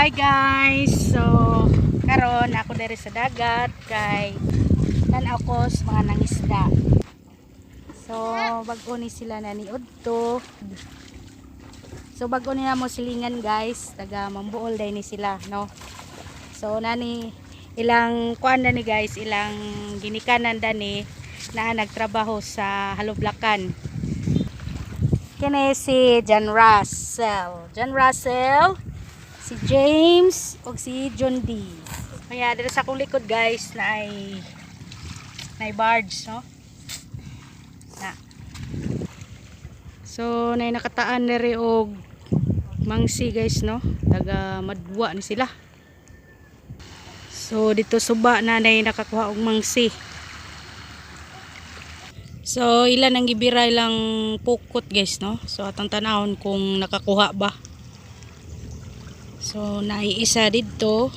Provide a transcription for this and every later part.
Hi guys! So, karon ako diri sa dagat kay tan-aw ko sa mga nangisda. So, bag-o ni sila na ni Udto. So, bag-o ni namo silingan, guys, taga Mambuol day ni sila, no. So, nani ilang kuan na ni guys, ilang ginikanan dani na nagtrabaho sa Haloblakan. Kini si John Russell. John Russell, si James ug si John D. Kaya dito sa akong likod, guys, na ay na barge, no? Na. So nay nakataan diri og mangsi, guys, no? Taga Madwa ni sila. So dito suba na nay nakakuha og mangsi. So ilan ang gibira ilang pukot, guys, no? So atong tanawon kung nakakuha ba. So naiisa didto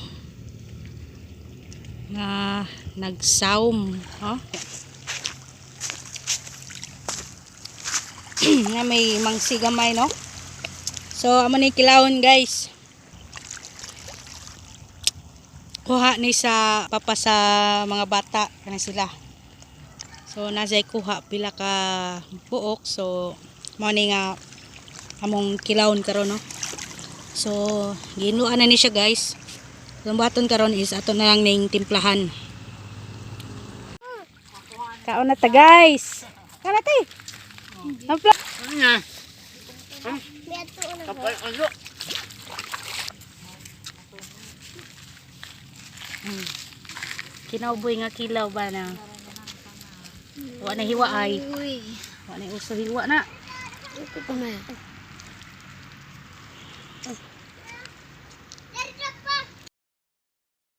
nga nagsawm, no? Nga may mangsi gamay, no? So amo ni kilawon, guys. Kuha ni sa papa sa mga bata kana sila. So nasay kuha pila ka buok, so mao ni nga among kilawon karon, no. So ginuan na ni siya, guys. Ang baton karon is ato na lang ning timplahan. Kaon na ta, guys. Kaon na te. Nampla. Kinauboy nga kilaw ba na. Wa na hiwa ay. Uy. Wa na uso hiwa na. Ito pa na.